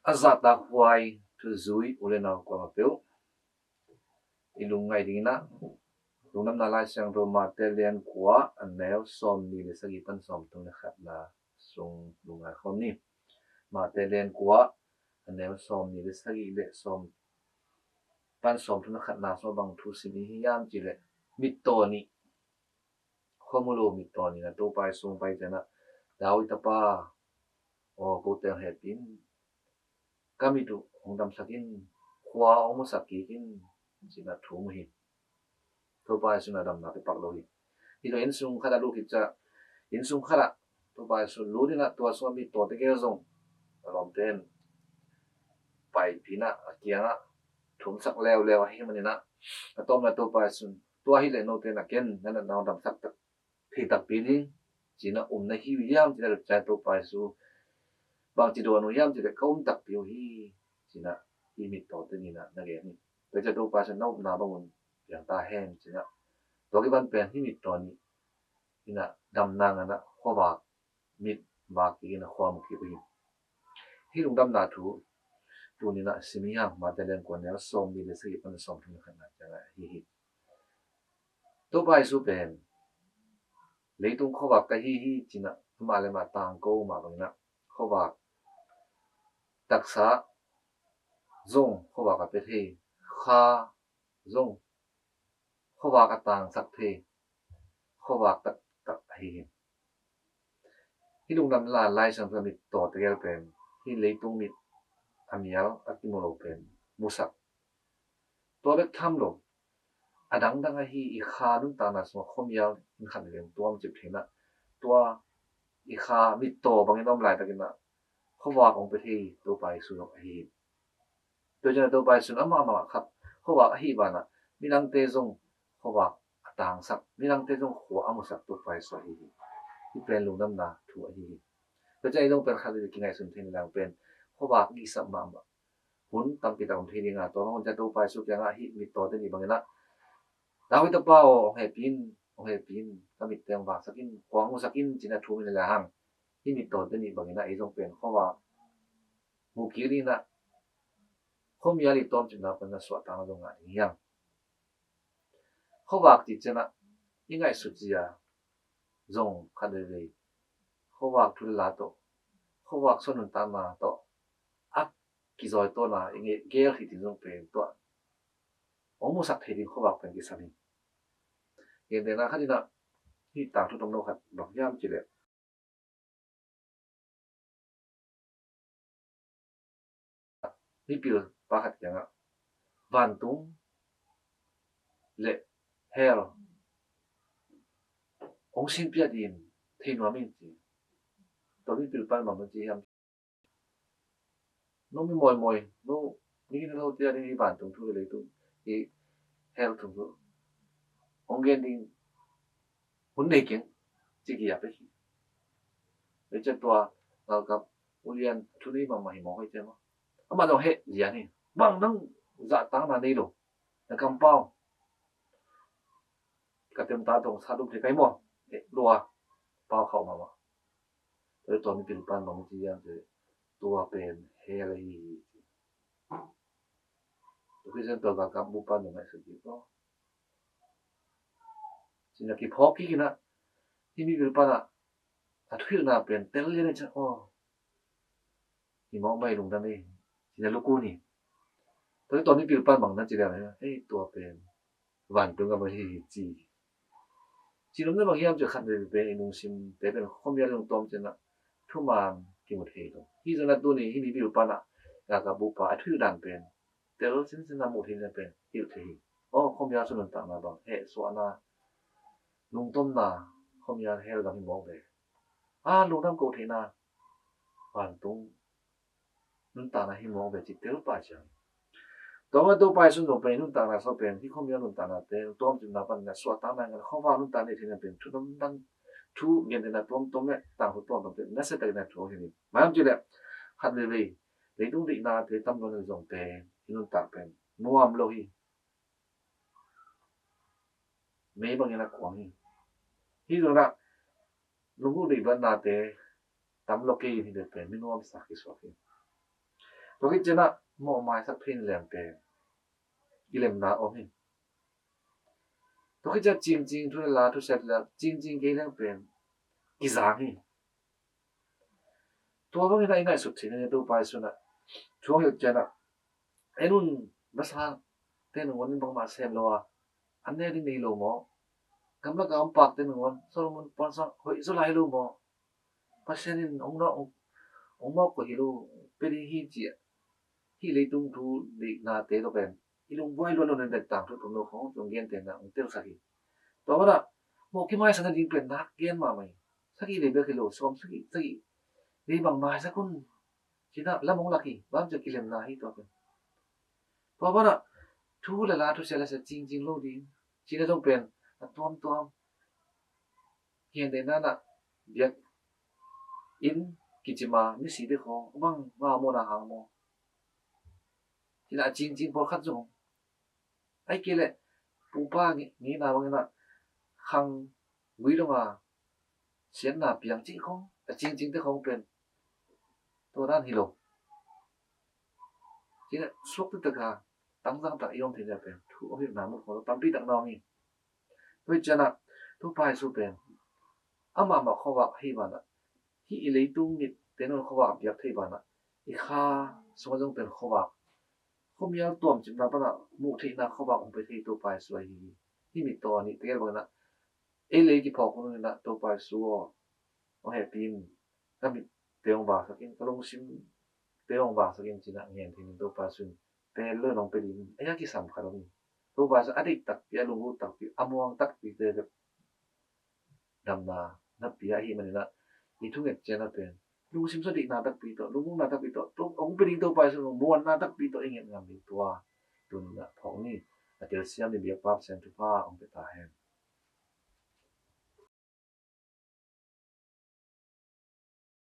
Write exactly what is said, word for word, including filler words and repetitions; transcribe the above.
A zahtakhuai thuzui u le nau kuamah peuh i lungngaih dingin ah, Lungdamna Lai Siangtho Matthai lian kua, a neu sawmnih le sagih pan sawmthum le khatna sung lungngai khawm ni. Matthai lian kua, a neu sawmnih le sagih le sawm pan sawmthum le khatna sung ah bang thu sim i hiam cih leh, mittaw nih, khuamu lo mittaw nih in ah Topa Jesu hong pai ciangin ah, David tapa aw, kote hong hehpih in, ka mit uh hong damsak in, khua hong musak kik in, ci-in ah thu mu hi. Topa Jesu in ah damna pia pak lo hi. Hih tawh innsung khat ah lut khit ciang, innsung khat ah Topa Jesu lut in ah tua sung ah mittawte gel zong a lawmte in paipih in ah a kiangah thumsak leuleu ahih manin ah, a tawpna Topa Jesu in, tua hileh note in ah ken na natna hong damsak tak, thei takpi ding, ci-in ah um na hi uh hiam, ci-in ah lut ciang Topa Jesu bangci dawn uh hiam cih leh, ka um takpi uh hi, ci-in ah hih mittawte nih in ah na gen hi. Tua ciang Topa Jesu in, na upna bangun piang ta hen, ci-in ah, tua kipan pen hih mittaw nih in ah damna ngan ah khuavak mit vak kik in ah khua mu kik uh hi. Hih lungdamna thu tuni in ah sim i hiam, Matthai lian kua, neu sawmnih le sagih pan sawmthum le khatna ciangah ahi hi. Topa Jesu pen, leitung khuavak ka hi hi, ci-in ah amah le amah tangko mah bangin ah, khuavak taksa zong khuavak a pia thei, kha zong khuavak a tangsak thei, khuavak taktak ahi hi. Hih Lungdamna Lai Siangtho mittawte gel pen, hih leitung mit a mial a kimu lo pen musak. Tua bek tham lo, a dangdang ahi i kha nuntakna sungah khuamial in khat vei tuam cip thei in ah, tua i kha mittaw bangin om laitakin ah khuavak hong pia thei Topa Jesu zong ahi hi. Tua ciangin Topa Jesu in amah mah khat khuavak ahih banah midangte zong khuavak a tangsak, midangte zong khua a musak Topa Jesu ahi hi. Hih pen lungdamna thu ahi hi. Tua ciangin ei zong pen khat vei kingaihsun thei ni lang pen, khuavak i sak mahmah hun tampi tak om thei ding a, tua bang hun ciang Topa Jesu kiangah hih mittawte nih bangin ah, David tapa aw, hong hehpih in, hong hehpih in, ka mitte hong vaksak in, khua hong musak in, ci-in ah thu mu in ah, hih mittawte nih bangin ah ei zong pen khuavak mu kik ding in ah, khuamial i tuam cipna pan ah suahtakna zong ngah ding hi hang. Khuavak cih ciangin ah i ngaihsut zia zong khat veivei khuavak thu le la tawh, khuavak suah nuntakna tawh a kizawitawhna i gel khit ding zong pen tua hong musak thei ding khuavak pen kisam hi. Gentehna khat in ah, hih tangthu tomno khat bang hiam cih leh, mipil pa khat kiangah vantung le hell hong sinpih in thei nuam ing, ci. Tua mipil pan bang ci hiam? No mi mawimawi, no mi gina lo tia ding, i vantung thu le leitung, i hell thu thu hong gen ding hun nei keng, ci ki a pe hi. Ei ciang tua galkap ulian thu nei mahmah hi mawk ei ciang maw. Amah zong heh zia ni. Bang nang zahtakna nei lo, na kampau, ka temta tawh sa dum thei kai maw? Eh, lua pau khauh mahmah. Tua tua mipil pan bang ci hiam cih leh, tua pen hell ahi hi, ci. Tua khit ciang tua galkap bupa in ngaihsut kik aw, ci-in ah kiphawk kik in ah, hih mipil pan ah a thuhilhna pen tel lian in ciang aw, hi mawk mah hi, lungdam ei, ci-in ah lukun hi. Tua leh tua mipil pan bang na ci lian, ei, tua pen vantung gam ahi hi, ci. Ci nopna bang hiam cih leh khat vei pen i lungsimte pen khuamial lungtuam ciangin ah thuman kimu thei lo. Hih zongin ah tuni hih mipil pan ah galkap bupa a thuhilh dan pen tel sinsin a muh theihna pen hilh thei hi. Aw, khuamial sung nuntakna bang hehsuahna, lungtomna, khuamial hell gam hi mawk ve. A, lungdam ko theihna, vantung nuntakna hi mawk ve, ci tel pah ciang. Tua mah Topa Jesu zong pen nuntakna sung pen, hih khuamial nuntaknate tuamcipna pan a suahtakna ngan khuavak nuntakna i theihna pen thu namdang, thu gentehna tuamtuam le tangthu tuamtuamte nasia takin a thu hi ni. Bang hiam cih leh khat veivei leitung deihnate tam lo in zong pen hih nuntak pen nuam lo hi. Mei bangin a kuang hi. Hih zongin ah lunggulh deih luatnate tam lo kei in hih bek pen mi nuamsa kisuak hi. Tua khit ciangin ah mawh maisak thei leng pen kilemna om hi. Tua khit ciang cingcing thu le la, thusia le la cingcing kei leng pen kizang hi. Tua bangin ah i ngaihsut theih nading Topa Jesu in ah thu hong hilh ciangin ah, en un, vasa te nangawn in bangmah sem lo a, an ne ding nei lo maw? Gamlak a om pakte nangawn Solomon puansilh hoih zaw lai lo maw? Pasian in hong nawk, hong mawk kua hi lo, pia ding hi ci-a, hih leitung thu deihnate tawh pen i lungbuai luat lo, na dek tangthu tum lo khong tung gente na hong telsak hi. Tua banah mawh kimaisak nading pen nak gen mahmah hi. Sagih lei bek hi lo, sawm sagih, sagih lei bang maisak un, ci-in ah lam hong lak hi. Bang ci-a, kilemna hi tua pen. Tua banah thu le la, thusia le sia cingcing lo ding cihna zong pen a tuamtuam. Gentehna-in ah biakinn kicim a misite khong bang, mah maw, na hang maw, ci-in ah a cingcing pawlkhat zong, ahih kei leh pupa nge-, ngeina bangin ah khang gui dong a siatna piang cih khong, a cingcingte khong pen tua dan hi lo. Ci-in ah suakta tak a tangzang tak i om theihna pen thu hong hilhna mun khong tampi tak na om hi. Tua hi ciangin ah Topa Jesu pen amah mah khuavak ahih banah, hih i leitung mite nangawn khuavak a piak thei banah, i kha sungah zong pen khuavak, khuamial tuamcipna panah muh theihna khuavak hong pia thei Topa Jesu ahi hi. Hih mit tawh a nihte gel bangin ah ei lei kiphawk hun in ah Topa Jesu aw, hong hehpih in, ka mitte hong vangsak in, ka lungsimte hong vangsak in, ci-in ah ngen thei nading Topa Jesu in pen lo in hong pia ding, a kisam khat om hi. Topa Jesu a deih takpi, a lunggulh takpi, a muang takpite damna na pia ahih manin ah, i thunget ciangin ah pen lungsim sung deihna takpi tawh, lunggulhna takpi tawh, hong pia ding Topa Jesu in muanna takpi tawh i nget ngam ding tua tuni-in ah phawk ni. A telsiam ding biakpa Pasian thupha hong pia ta hen.